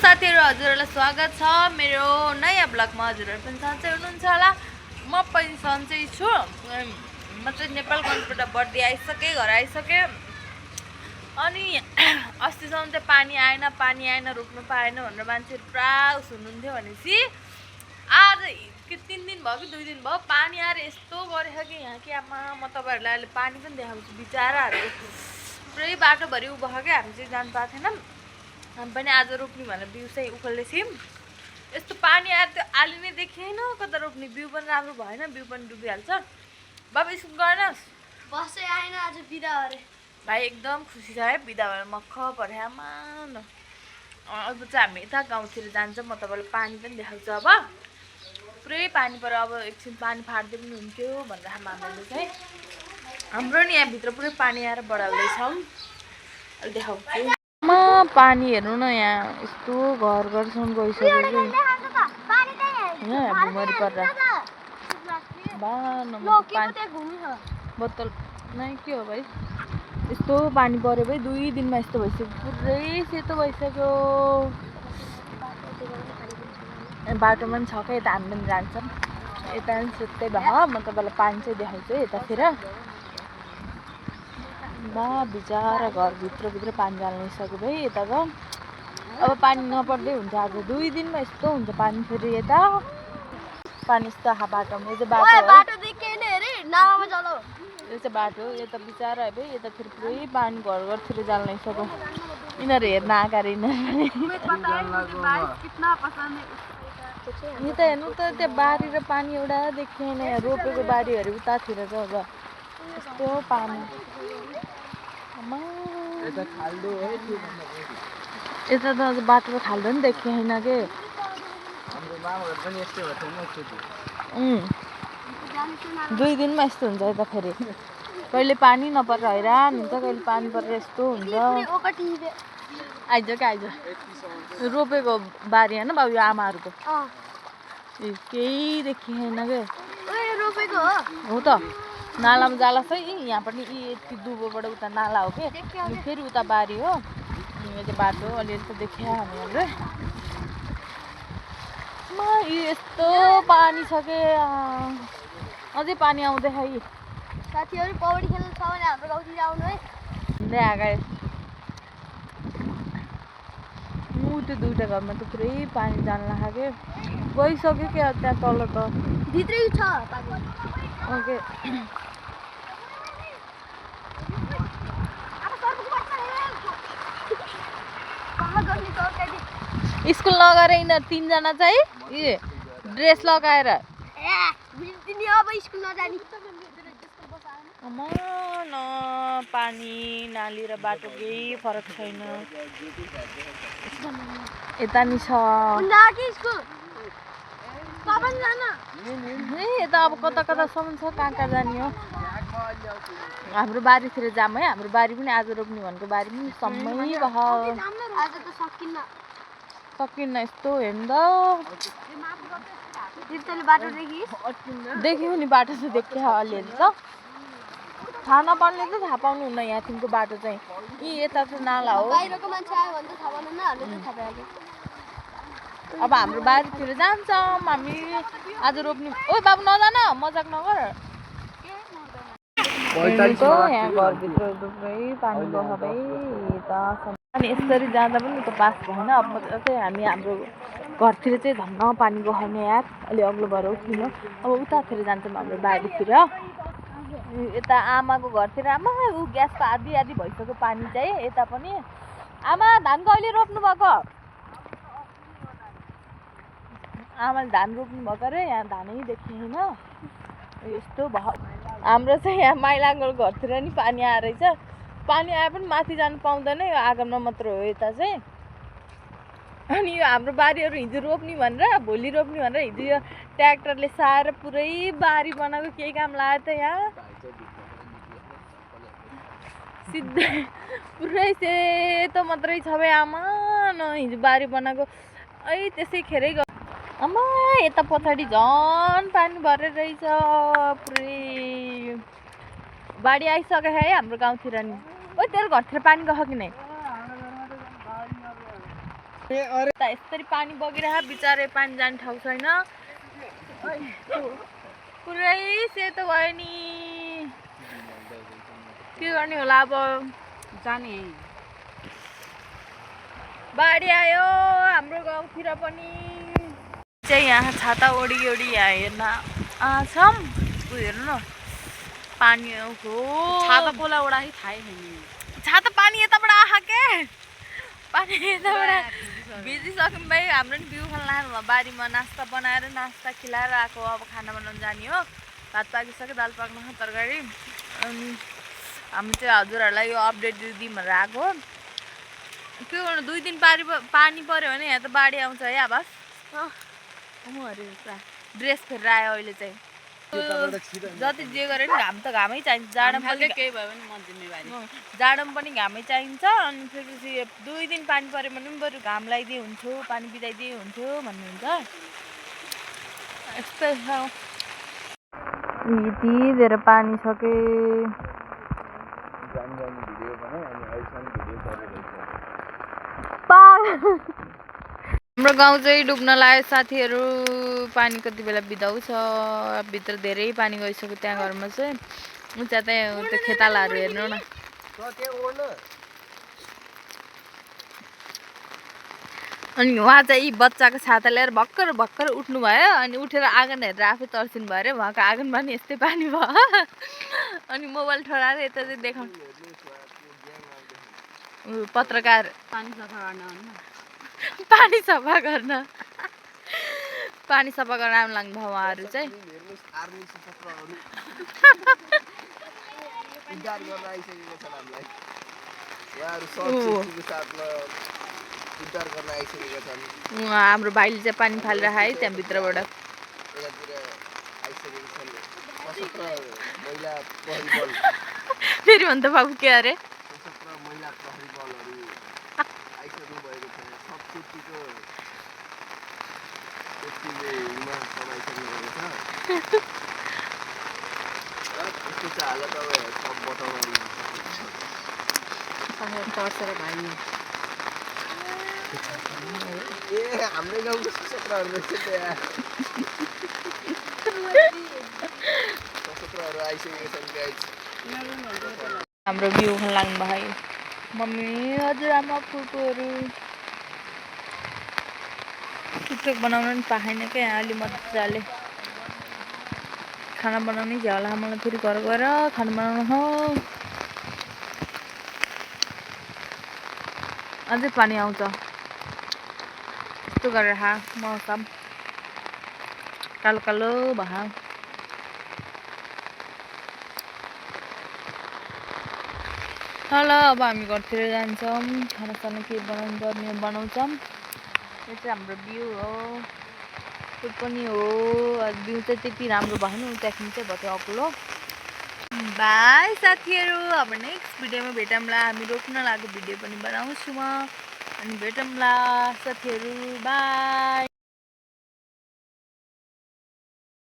साथीहरु हजुरहरुलाई स्वागत छ मेरो नयाँ ब्लगमा। हजुरहरु पनि सन्चै हुनुहुन्छ होला। म पनि सन्चै छु। म चाहिँ नेपालगञ्जबाट बर्दी आइसके, घर आइसके। अनि अस्तिसम्म चाहिँ पानी आएन रोक्नु पाएन भनेर मान्छेहरु पुरा हुनुहुन्थ्यो भनेसी आज के 3 दिन भयो कि 2 दिन भयो पानी आएर यस्तो गरेछ कि यहाँ कि आमा म तपाईहरुलाई अहिले पानी पनि देखाउँछु। बिचाराहरु पुरै बाटोभरि उ भयो के हामी चाहिँ जान पाएको थिएन। हामी पनि आज रोप्ने भनेर बिउ चाहिँ उखाल्दै थियौँ। यस्तो पानी आएर त्यो आली नै देखिएन कता रोप्ने। बिउ पनि राम्रो भएन, बिउ पनि डुबिहाल्छ। बाबा स्कुल गएनस्? बसै आएन आज बिदा भरे। भाइ एकदम खुसी छ है बिदा भएर मक्ख परे आमा न। अब चाहिँ हामी यता गाउँतिर जान्छौँ। म तपाईँलाई पानी पनि देखाउँछु। अब पुरै पानी पऱ्यो। अब एकछिन पानी फाट्दै पनि हुन्थ्यो भनेर मामाले चाहिँ हाम्रो नि यहाँभित्र पुरै पानी आएर बढाल्दैछौँ। अहिले देखाउँछु। पानी हेर्नु न यहाँ यस्तो घरसम्म गइसक्यो कि भुमरी परेर बोतल नै के हो भाइ। यस्तो पानी पऱ्यो भाइ 2 दिनमा यस्तो भइसक्यो। पुरै सेतो भइसक्यो। बाटोमा पनि छ क्या यता हामी पनि जान्छौँ। यता पनि सेतै भयो। म तपाईँलाई पानी चाहिँ देखाउँछु यतातिर। बा बिचारा घरभित्र पानी जानिसक्यो भाइ यताको। अब पानी नपर्दै हुन्छ। आज 2 दिनमा यस्तो हुन्छ पानी फेरि यता पानी यस्तो बाटोमा। यो चाहिँ बाटो देखेन हेरे नालामा चलो। यो चाहिँ बाटो यता बिचारा है भाइ। यतातिर पुरै पानी घरतिर जानिसक्यो। यिनीहरू हेर्न आएका अरे यिनीहरू। यो त हेर्नु त त्यो बारी र पानी एउटा देखिएन। रोपेको बारीहरू उतातिर छ। अब यस्तो पानी यता त अझ बाटो खाल्डो नि देखिएन के। 2 दिनमा यस्तो हुन्छ यता फेरि। कहिले पानी नपरेर हैरान हुन्छ, कहिले पानी परेर यस्तो हुन्छ। आइज क्या आइज। रोपेको बारी होइन बाबु यो आमाहरूको। केही देखिएन के। हो त नालामा जाला छ। यहाँ पनि यति दुबोबाट उता नाला हो कि फेरि उता बारी हो। यो चाहिँ बाटो अलिअलि त देखियो हामीहरूले। यस्तो पानी छ कि अझै पानी आउँदैछ। साथीहरु पौडी खेल्न छ भने हाम्रो गाउँतिर आउनु है। अगाडि त्यो 2टा घरमा त पुरै पानी जान लाग्यो कि गइसक्यो क्या त्यहाँ तल त भित्रै छ पानी। ओके स्कुल नगएर यिनीहरू 3 जना चाहिँ ड्रेस लगाएर पानी नाली र बाटो केही फरक छैन। यता नि छ यता अब कतासम्म छ कहाँ जाने हो। हाम्रो बारीतिर जाम है। हाम्रो बारी पनि आज रोप्ने भनेको बारी पनि समय भयो। सकिन्न यस्तो हेर्नु देखियो नि बाटो त देखियो अलिअलि त। थाहा नपर्ने त थाहा पाउनुहुन्न यहाँदेखिको बाटो चाहिँ। यता चाहिँ नाला हो। अब हाम्रो बारीतिर जान्छौँ हामी आज रोप्ने। ओ बाबु नजान मजाक नगर। यहाँ घरभित्र पुरै पानी गयो भाइ यता। अनि यसरी जाँदा पनि त पास भएन। अब चाहिँ हामी हाम्रो घरतिर चाहिँ धन्न पानी गयो यार। अलि अग्लो भएर उठ्नु। अब उतातिर जान्छौँ हाम्रो बारीतिर। यता आमाको घरतिर आमा ऊ ग्यासको आधी भइसक्यो पानी चाहिँ यता पनि। आमा धान कहिले रोप्नु भएको? आमाले धान रोप्नु भएको अरे। यहाँ धानै देखिएन यस्तो भयो। हाम्रो चाहिँ यहाँ माइलाङ्गल घरतिर नि पानी आएर रहेछ। पानी आए पनि माथि जानु पाउँदैन। यो आँगनमा मात्र हो यता चाहिँ। अनि यो हाम्रो बारीहरू हिजो रोप्ने भनेर भोलि रोप्ने भनेर हिजो यो ट्र्याक्टरले साएर पुरै बारी बनाएको केही काम लाग्यो त यहाँ सिधै पुरै सेतो मात्रै छ भाइ आमा न। हिजो बारी बनाएको त्यसै खेरै गयो आमा। यता पछाडि झन् पानी भरेर रहेछ पुरै। बाढी आइसक्यो है हाम्रो गाउँतिर नि। ओ तेरो घरतिर पानी गयो कि नै? यसरी पानी बगिरहेको बिचारे पानी जाने ठाउँ छैन पुरै सेतो भयो नि के गर्ने होला अब जाने बाढी आयो हाम्रो गाउँतिर पनि चाहिँ यहाँ छाता ओढी ओढी यहाँ हेर्न आछौँ हेर्नु न पानी हो छाता पोला उडाही थाहै छैन छाता पानी यताबाट आहा के पानी यताबाट भिजिसक्यौँ भाइ हाम्रो नि बिउ खान लाग्नु बारीमा नास्ता बनाएर नास्ता खिलाएर आएको अब खाना बनाउनु जाने हो भात पाकिसक्यो दाल पाक्न तरकारी अनि हामी चाहिँ हजुरहरूलाई यो अपडेट दिउँ भनेर आएको के गर्नु 2 दिन पानी पर्यो भने यहाँ त बाढी आउँछ है आवाज अरे पुरा ड्रेस फेरेर आयो अहिले चाहिँ जति जे गरे पनि घाम त घामै चाहिन्छ जाडोमा पनि केही भयो भने म जिम्मेवारी जाडोमा पनि घामै चाहिन्छ अनि फेरि 2 दिन पानी पऱ्यो भने पनि बरु घाम लगाइदिए हुन्थ्यो पानी बिताइदिए हुन्थ्यो भन्नुहुन्छ यस्तै छ यति धेरै पानी छ के हाम्रो गाउँ चाहिँ डुब्न लाग्यो साथीहरू पानी कति बेला बिदाउँछ भित्र धेरै पानी गइसक्यो त्यहाँ घरमा चाहिँ उता त्यहाँ त्यो खेतालाहरू हेर्नु न अनि उहाँ चाहिँ बच्चाको छाता लिएर भर्खर भर्खर उठ्नु भयो अनि उठेर आँगन हेरेर आफै तर्सिनु भयो अरे उहाँको आँगनमा नि यस्तै पानी भयो अनि मोबाइल ठोराएर यता चाहिँ देखाउनु पत्रकार पानी सफा गर्न पानी सफा गर्न आउनु लाग्नु भयो उहाँहरू चाहिँ हाम्रो भाइले चाहिँ पानी फालेर खायो त्यहाँभित्रबाट फेरि भन्दा बाबु के अरे हाम्रो गाउँको सशस्त्रहरू रहेछ त्यहाँ सशस्त्रहरू आइसकेका छन् गाइस हाम्रो बिउ खान लाग्नु भयो मम्मी हजुरआमा फुपूहरू टिकटक बनाउन नि पाएन क्या अलि मजाले खाना बनाउनै झ्याउ होला मलाई फेरि घर गएर खाना बनाउनु हो अझै पानी आउँछ यस्तो गरेर मौसम कालो कालो भयो ल अब हामी घरतिर जान्छौँ खानासाना के बनाउनु पर्ने बनाउँछौँ यो चाहिँ हाम्रो बिउ हो त्यो पनि हो बिउ चाहिँ त्यति राम्रो भएन त्यहाँदेखि चाहिँ भयो अग्लो बाई साथीहरू अब नेक्स्ट भिडियोमा भेटौँला हामी रोप्न लागेको भिडियो पनि बनाउँछु म अनि भेटौँला साथीहरू बाई